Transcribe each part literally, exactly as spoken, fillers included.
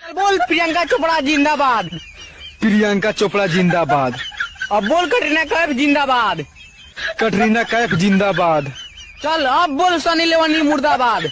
चल बोल प्रियंका चोपड़ा जिंदाबाद। प्रियंका चोपड़ा जिंदाबाद। अब बोल कटरीना कैफ जिंदाबाद। कटरीना कैफ जिंदाबाद। चल अब बोल सनी लियोनी मुर्दाबाद।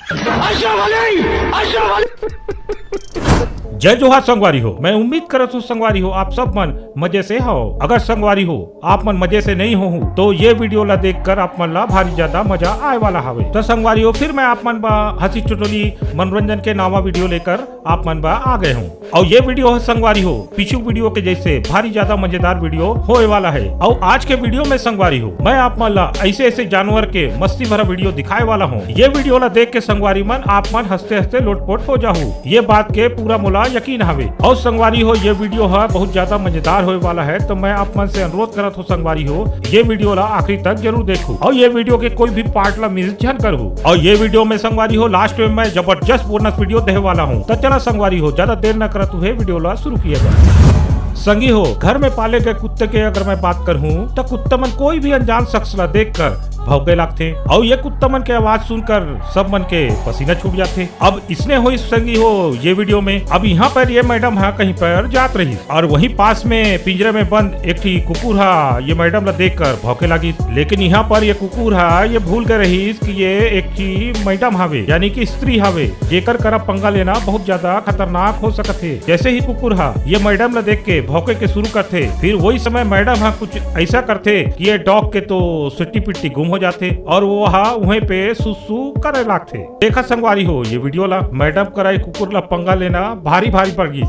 जय जोहार संगवारी हो, मैं उम्मीद करत हूँ संगवारी हो आप सब मन मजे से हो। अगर संगवारी हो आप मन मजे से नहीं हो तो ये वीडियो ला देखकर आप मन ला भारी ज्यादा मजा आए वाला हवे। तो संगवारी हो फिर मैं आप मन बा हंसी चुटोली मनोरंजन के नावा वीडियो लेकर आप मन बा आ गए हूँ। और ये वीडियो है संगवारी हो, पिछू वीडियो के जैसे भारी ज्यादा मजेदार वीडियो होए वाला है। और आज के वीडियो में संगवारी हो, मैं आप मन ला ऐसे ऐसे जानवर के मस्ती भरा वीडियो दिखाए वाला हूँ। ये वीडियो ला देख के संगवारी मन आप मन हंसते हंसते लोटपोट हो जाहू, ये बात के पूरा मोला यकीन हवे। और संगवारी हो, ये वीडियो है बहुत ज्यादा मजेदार होए वाला है, तो मैं आप मन से अनुरोध करत हूँ संगवारी हो, ये वीडियो ला आखिरी तक जरूर देखू और ये वीडियो के कोई भी पार्ट ला मिस झन करू। और ये वीडियो में संगवारी हो लास्ट में मैं जबरदस्त बोनस वीडियो देने वाला हूँ। तो चला संगवारी हो, ज्यादा देर न करत हुए वीडियो ला शुरू किया जाए। संगी हो, घर में पाले गए कुत्ते के अगर मैं बात करहूँ तो कुत्ता मन कोई भी अनजान शख्स ला देख कर भौंके लागथे और ये कुत्ता मन के आवाज सुनकर सब मन के पसीना छूट जाथे। अब इसने होई संगी हो ये वीडियो में। अब यहाँ पर ये मैडम हा कहीं पर जात रही और वहीं पास में पिंजरे में बंद एक ठी कुकुर हा ये मैडम ला देख कर भौंके लागिस। लेकिन यहाँ पर ये कुकुर हा ये भूल गए रहीस कि ये एक ठी मैडम हावे, यानी कि स्त्री हावे, जेकर करा पंगा लेना बहुत ज्यादा खतरनाक हो सकत हे। जैसे ही कुकुर हा ये मैडम ला देख के भौंके के शुरू करथे, फिर वही समय मैडम हा कुछ ऐसा करथे कि ये डॉग के तो सिट्टी पिट्टी गुम हो जाथे और वो हा वहीं पे सुसु करे लागथे। देखा संगवारी हो ये वीडियो ला, मैडम करा ये कुकुर ला पंगा लेना भारी भारी पड़ गिस।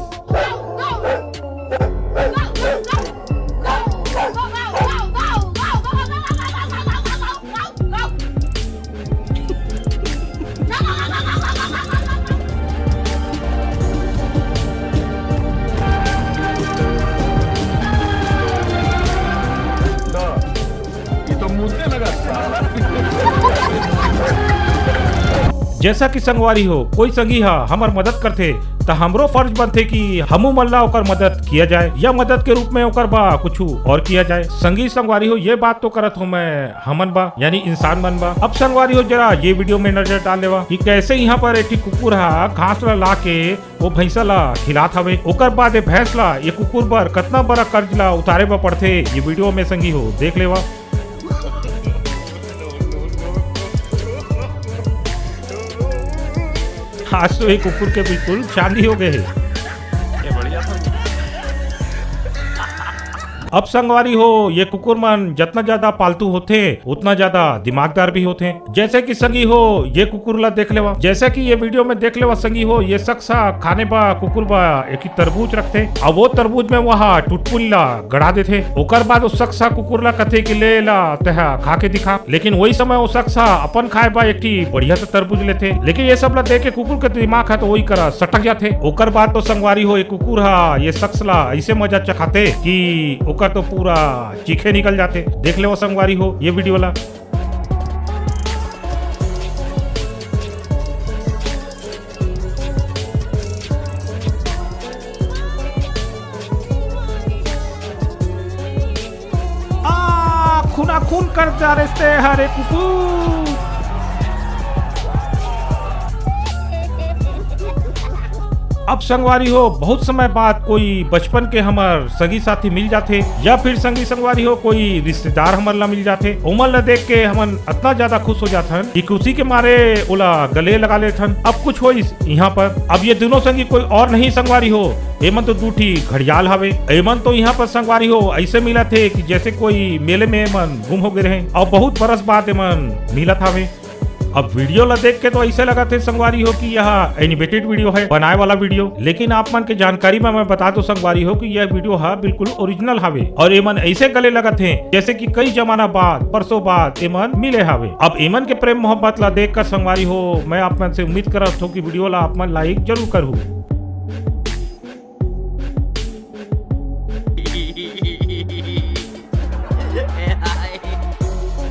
ये तो मुद्दे लगा। जैसा कि संगवारी हो, कोई संगी हा हमर मदद करथे, त हमरो फर्ज बनथे कि हमू मन ला ओकर मदद किया जाए या मदद के रूप में ओकर बा कुछु और किया जाए। संगी संगवारी हो, ये बात तो करत हो मैं हमन बा, यानी इंसान मन बा। अब संगवारी हो, जरा ये वीडियो में नजर डाल लेवा कि कैसे यहाँ पर एक ठी कुकुर हा घास ला ला के वो भैंसा ला खिलात हवे। ओकर बाद ये भैंस ला ये कुकुर बर कतना बड़ा कर्ज ला उतारे बर पड़थे, ये वीडियो में संगी हो देख लेवा। आज तो ये कुकुर के बिल्कुल चांदी हो गए है। अब संगवारी हो, ये कुकुर मन जितना ज्यादा पालतू होथे, उतना ज्यादा दिमागदार भी होथे। जैसे कि संगी हो, ये कुकुर ला देख लेवा, जैसे कि ये वीडियो में देख लेवा संगी हो, ये शख्स हा खाने बा कुकुर बा एक ही तरबूज रखथे, अब वो तरबूज में वहा टुटपुन ला गड़ा देथे। ओकर बाद वो शख्स हा कुकुर ला कथे कि ले ला, तेहा खा के दिखा। लेकिन वही समय वो शख्स हा अपन खाए बा एक ठी बढ़िया से तरबूज लेथे, लेकिन ये सब ला देख के कुकुर के दिमाग हा तो वही करा सटक जाथे। ओकर बाद तो संगवारी हो, ये कुकुर हा ये शख्स ला ऐसे मजा चखाथे कि ओकर तो पूरा चीखे निकल जाथे। देख लेवा संगवारी हो ये वीडियो ला। आ, खूना खून कर डारे ते हरे कुकुर। अब संगवारी हो, बहुत समय बाद कोई बचपन के हमर संगी साथी मिल जाथे, या फिर संगी संगवारी हो, कोई रिश्तेदार हमर ला मिल जाथे, ओमन ला देख के हमन अतना ज्यादा खुश हो जाथन कि खुशी के मारे ओला गले लगा लेथन। अब कुछ होइस यहाँ पर, अब ये दोनों संगी कोई और नहीं संगवारी हो, एमन तो दू ठी घड़ियाल हवे। एमन तो यहाँ पर संगवारी हो ऐसे मिलत हे कि जैसे कोई मेले में एमन गुम हो गए रहे, और बहुत बरस बाद एमन मिलत हवे। अब वीडियो ला देख के तो ऐसे लगत हे संगवारी हो कि यह एनिमेटेड वीडियो है, बनाए वाला वीडियो, लेकिन आप मन के जानकारी में मैं बता दूं संगवारी हो कि यह वीडियो हा बिल्कुल ओरिजिनल हवे, और एमन ऐसे गले लगत हे जैसे कि कई जमाना बाद, बरसों बाद एमन मिले हवे। अब एमन के प्रेम मोहब्बत ला देख कर संगवारी हो, मैं आप मन से उम्मीद करत हूँ कि वीडियो ला आप मन लाइक जरूर करहू।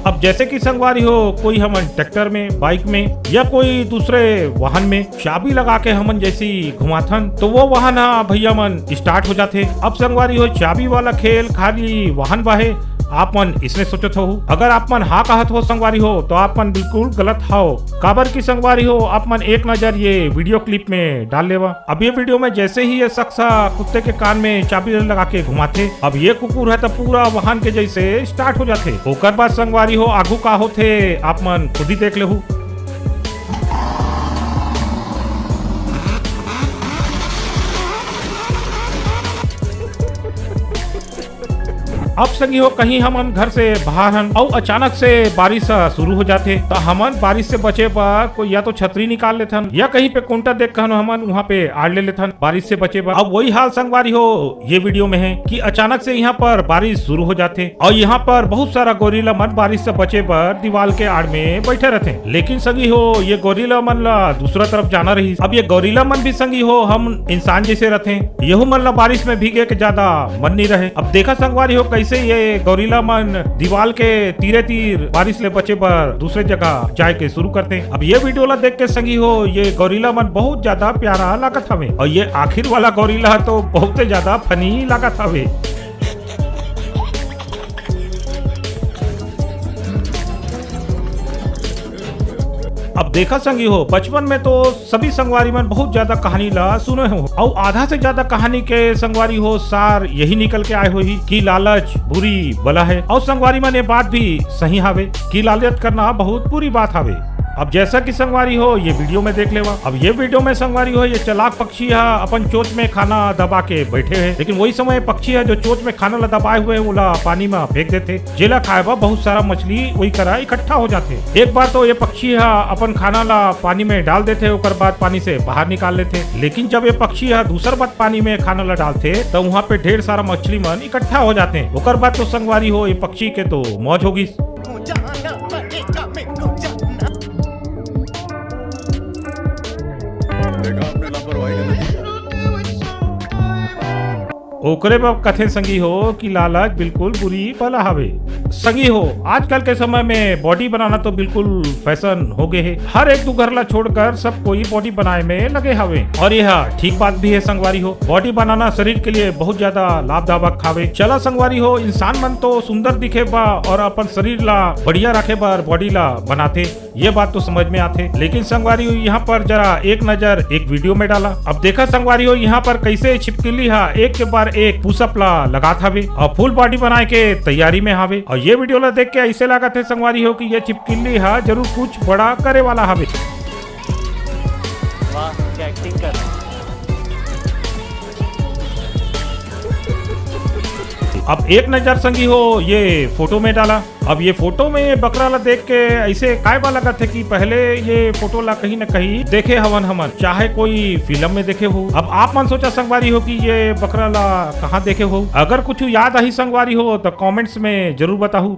अब जैसे कि संगवारी हो, कोई हमन ट्रैक्टर में, बाइक में या कोई दूसरे वाहन में चाबी लगा के हमन जैसे ही घुमाथन, तो वो वाहन हा भैया मन स्टार्ट हो जाथे। अब संगवारी हो, चाबी वाला खेल खाली वाहन बा हे, आप मन इसने सोचत हो? अगर आप मन हाँ कहत हो संगवारी हो, तो आप मन बिल्कुल गलत हो। काबर की संगवारी हो, आप मन एक नजर ये वीडियो क्लिप में डाल लेवा। अब ये वीडियो में जैसे ही ये शख्स ह कुत्ते के कान में चाबी लगा के घुमाथे, अब ये कुकुर ह त पूरा वाहन के जैसे स्टार्ट हो जाथे। ओकर बाद संगवारी हो, आगू का होथे, आप मन खुद ही देख लेहू। अब संगी हो, कहीं हमन घर से बाहर हन अउ अचानक से बारिश ह शुरू हो जाथे, त हमन बारिश से बचे बर कोई या तो छतरी निकाल लेथन या कहीं पे कोंटा देख के हमन वहाँ पे आड़ ले लेथन बारिश से बचे बर। अब वही हाल संगवारी हो ये वीडियो में है कि अचानक से यहाँ पर बारिश शुरू हो जाथे अउ यहाँ पर बहुत सारा गोरिल्ला मन बारिश से बचे बर दीवाल के आड़ में बैठे रहथे। लेकिन संगी हो, ये गोरिल्ला मन ला दूसरा तरफ जाना रही। अब ये गोरिल्ला मन भी संगी हो हम इंसान जैसे रहथे, यहू मन ला बारिश में भीगे के ज्यादा मन नहीं रहे। अब देखा संगवारी हो, कैसे ये गोरिल्ला मन दीवाल के तीरे तीर बारिश ले बचे बर दूसरे जगह जाए के शुरू करथे। अब ये वीडियो ला देख के संगी हो, ये गोरिल्ला मन बहुत ज्यादा प्यारा लागत हवे अउ ये आखिर वाला गोरिल्ला तो बहुते ज्यादा फनी लागत हवे। अब देखा संगी हो, बचपन में तो सभी संगवारी मन बहुत ज्यादा कहानी ला सुने हो अउ आधा से ज्यादा कहानी के संगवारी हो सार यही निकल के आए होही कि लालच बुरी बला है। अउ संगवारी मन, ये बात भी सही हावे कि लालच करना बहुत बुरी बात हावे। अब जैसा कि संगवारी हो ये वीडियो में देख लेवा। अब ये वीडियो में संगवारी हो, ये चालाक पक्षी ह अपन चोंच में खाना दबा के बैठे है, लेकिन वही समय पक्षी ह जो चोंच में खाना ला दबाए हुए है, ओला पानी में फेंक देथे, जेला खाए बर बहुत सारा मछली वही करा इकट्ठा हो जाथे। एक बार तो ये पक्षी ह अपन खाना ला पानी में डाल देथे, ओकर बाद पानी से बाहर निकाल लेथे। लेकिन जब ये पक्षी ह दूसर बार पानी में खाना ला डालथे, त वहाँ पे ढेर सारा मछली मन इकट्ठा हो जाथे। ओकर बाद तो संगवारी हो, ये पक्षी के तो मौज होगिस। देखा आपने लापरवाही का नतीजा। ओकरे बर कथे संगी हो कि लालच बिल्कुल बुरी बला हवे। संगी हो, आजकल के समय में बॉडी बनाना तो बिल्कुल फैशन हो गए है। हर एक दू घर ला छोड़कर सब कोई बॉडी बनाए में लगे हवे अउ यह ठीक बात भी है संगवारी हो। बॉडी बनाना शरीर के लिए बहुत ज्यादा लाभदायक हवे। चला संगवारी हो, इंसान मन तो सुंदर दिखे बर अउ अपन शरीर ला बढ़िया रखे बर बॉडी ला बनाथे, ये बात तो समझ में आथे। लेकिन संगवारी हो, यहाँ पर जरा एक नजर एक वीडियो में डाला। अब देखा संगवारी हो, यहाँ पर कैसे छिपकली हा एक के बाद एक पुशअप ला लगात हवे अउ फुल बॉडी बनाए के तैयारी में हवे। अउ ये वीडियो ला देख के ऐसे लागत है संगवारी हो कि ये छिपकली हा जरूर कुछ बड़ा करे वाला हवे। वाह, क्या एक्टिंग कर रहे हैं। अब एक नजर संगी हो ये फोटो में डाला। अब ये फोटो में ये बकरा ला देख के ऐसे काय बा लगत है कि पहले ये फोटो ला कहीं न कहीं देखे हवन हमन, चाहे कोई फिल्म में देखे हो। अब आप मन सोचा संगवारी हो कि ये बकरा ला कहाँ देखे हो। अगर कुछ याद आही संगवारी हो तो कमेंट्स में जरूर बताहू।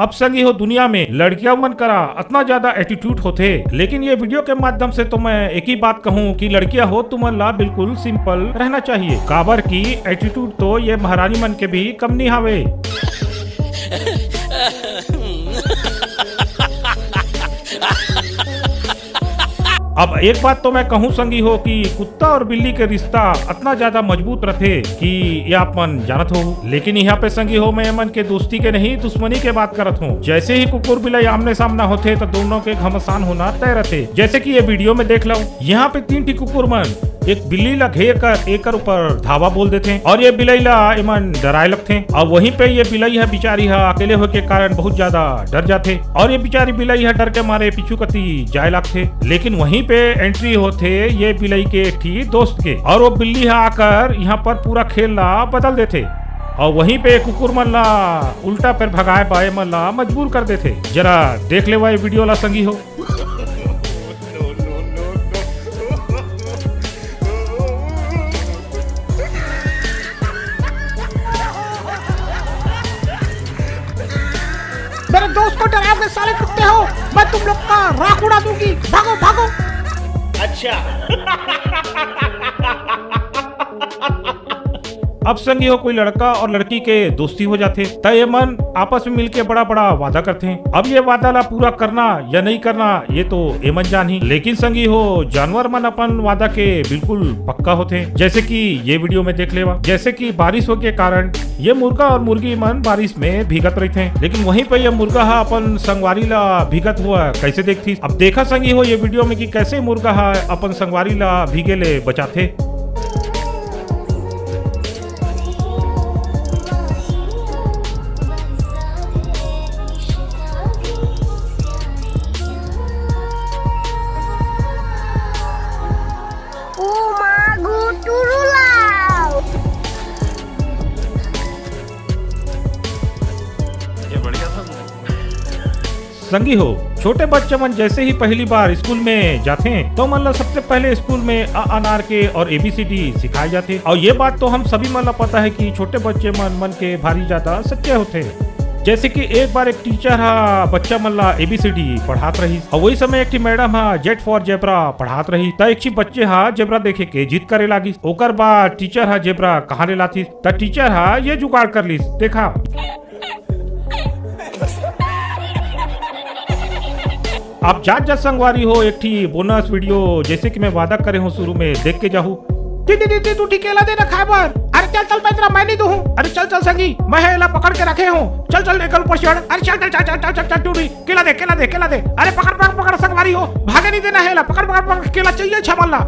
अब संगी हो, दुनिया में लड़कियां मन करा अतना ज्यादा एटीट्यूड होथे, लेकिन ये वीडियो के माध्यम से तो मैं एक ही बात कहूँ कि लड़कियां हो, तुमन ला बिल्कुल सिंपल रहना चाहिए, काबर कि एटीट्यूड तो ये महारानी मन के भी कम नहीं हावे। अब एक बात तो मैं कहूँ संगी हो कि कुत्ता और बिल्ली के रिश्ता अतना ज्यादा मजबूत रथे कि ये आप मन जानत हो, लेकिन यहाँ पे संगी हो, मैं मन के दोस्ती के नहीं, दुश्मनी के बात करत हूँ। जैसे ही कुकुर बिलाई आमने सामना होथे, तो दोनों के घमासान होना तय रथे। जैसे कि ये वीडियो में देख लो, यहाँ पे तीन ठी कुकुर मन एक बिल्ली ला घेर कर एकर ऊपर धावा बोल देथे और ये बिलाई ला एमन डराए लगथे। और वहीं पे ये बिलाई ह बिचारी ह अकेले होए के कारण बहुत ज्यादा डर जाथे और ये बिचारी बिलाई ह डर के मारे पीछू कती जाए लागथे। लेकिन वहीं पे एंट्री होथे ये बिलाई के एक ठी दोस्त के और वो बिल्ली ह आकर यहाँ पर पूरा खेल ला बदल देथे और वहीं पे कुकुर मन ला उल्टा पैर भगाए बर एमन ला मजबूर कर देथे। जरा देख लेवा ये वीडियो ला संगी हो। मेरे दोस्त को डराओगे साले कुत्ते हो, मैं तुम लोग का राख उड़ा दूंगी, भागो भागो। अच्छा। अब संगी हो, कोई लड़का और लड़की के दोस्ती हो जाथे, त ये मन आपस में मिलके बड़ा बड़ा वादा करथे। अब ये वादा ला पूरा करना या नहीं करना, ये तो ये मन जानही। लेकिन संगी हो, जानवर मन अपन वादा के बिल्कुल पक्का होथे। जैसे कि ये वीडियो में देख लेवा, जैसे कि बारिश हो के कारण ये मुर्गा और मुर्गी मन बारिश में भीगत रहिथे, लेकिन वहीं पे ये मुर्गा हा अपन संगवारी ला भीगत हुआ कैसे देखथी। अब देखा संगी हो ये वीडियो में कि कैसे मुर्गा हा अपन संगवारी ला भीगे ले बचाथे। ओ माँ गो टुरुलाओ। ये बढ़िया था। संगी हो, छोटे बच्चे मन जैसे ही पहली बार स्कूल में जाथे, तो मन ला सबसे पहले स्कूल में अ, अनार के और एबीसीडी सिखाए जाथे। और ये बात तो हम सभी मन ला पता है कि छोटे बच्चे मन मन के भारी ज्यादा सच्चे होथे। जैसे कि एक बार एक टीचर हा बच्चा मन ला एबीसीडी पढ़ात रहिस, और वही समय एक ठी मैडम हा जेड फॉर जेब्रा पढ़ात रहिस। त एक ठी बच्चे हा जेब्रा देखे के जिद करे लागिस। ओकर बाद टीचर हा जेब्रा कहाँ ले लाथिस, त टीचर हा ये जुगाड़ कर लिस। देखा, आप जात जात संगवारी हो एक ठी बोनस वीडियो, जैसे कि मैं वादा करे हूँ शुरू में, देख के जाहू। दीदी, दीदी, दू ठी केला देना खाए बर। अरे चल, चल, पैतरा, मैं नहीं दूँ। अरे चल, चल, संगी, मैं है एला पकड़ के रखे हूँ। चल, चल, एकर ऊपर चढ़। अरे चल, चल, चल, टूरी, केला दे, केला दे, केला दे। अरे पकड़, पकड़, पकड़, संगवारी हो, भागे नहीं देना है एला, पकड़, पकड़, पकड़, केला चाहिए छमन ला।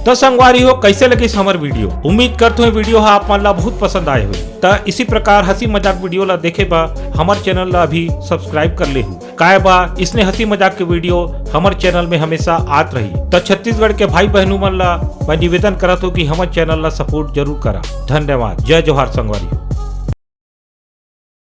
तो संगवारी हो, कैसे लगिस हमर वीडियो? उम्मीद करत हूँ वीडियो हा आप मन ला बहुत पसंद आए होही। त इसी प्रकार हंसी मजाक वीडियो ला देखे बर हमर चैनल ला अभी सब्सक्राइब कर लेहू। काय बा, इसने हंसी मजाक के वीडियो हमर चैनल में हमेशा आत रही। त छत्तीसगढ़ के भाई बहनों मन ला मैं निवेदन करत हूँ कि हमर चैनल ला सपोर्ट जरूर करा। धन्यवाद। जय जोहार संगवारी हो।